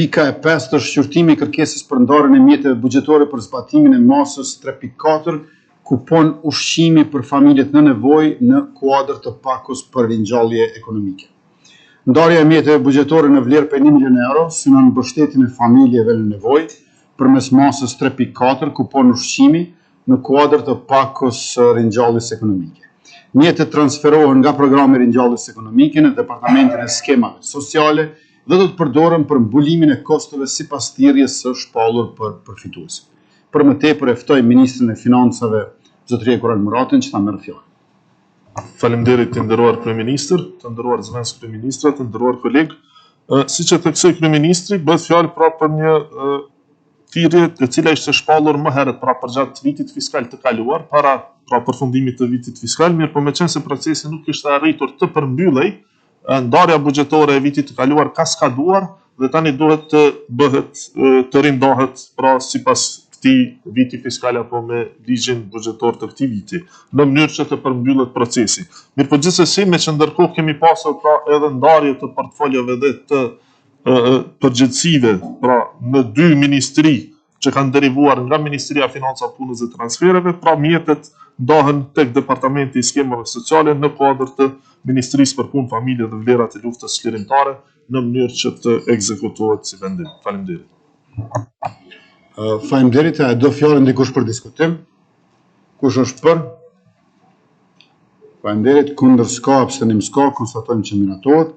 Pika e pestë është shqyrtimi i kërkesës për ndarjen e mjeteve buxhetore për zbatimin e masës 3.4, kupon ushqimi për familjet në nevojë në kuadër të pakos për ringjallje ekonomike. Ndarja e mjeteve buxhetore në vlerë prej 1 milion euro synon mbështetjen e familjeve në nevojë përmes masës 3.4, kupon ushqimi në kuadër të pakos së ringjalljes ekonomike. Mjetet transferohen nga programi i ringjalljes ekonomike në Departamentin e Skemave Sociale dhe do të përdoren për mbulimin e kostove sipas thirrjes së shpallur për përfituesit. Për më tepër e ftoj ministrin e Financave, zotëri Hekuran Muratin, që ta merr fjalën. Faleminderit i nderuar kryeministër, të nderuar zëvendëskryeministra, të nderuar kolegë. Siç e theksoi kryeministri, bëhet fjalë pra për një thirrje e cila ishte shpallur më herët, pra përgjatë vitit fiskal të kaluar, para pra përfundimit të vitit fiskal, mirëpo meqenëse procesi nuk kishte arritur të përmbyllej, ndarja buxhetore e vitit të kaluar ka skaduar dhe tani duhet të bëhet të rindahet pra sipas këtij viti fiskal apo me ligjin buxhetor të këtij viti, në mënyrë që të përmbyllet procesi. Mirëpo gjithsesi, meqë ndërkohë kemi pasur pra edhe ndarje të portfoliove dhe të përgjegjësive, pra në dy ministri që kanë derivuar nga Ministria e Financave, Punës dhe Transfereve, pra mjetet ndahen tek Departamenti i Skemave Sociale në kuadër të Ministrisë për Punë, Familje dhe Vlerat e Luftës Çlirimtare në mënyrë që të ekzekutohet si vendim. Faleminderit. Faleminderit. A e do fjalën dikush për diskutim? Kush është për? Faleminderit. Kundër s'ka, abstenim s'ka, konstatojmë që miratohet.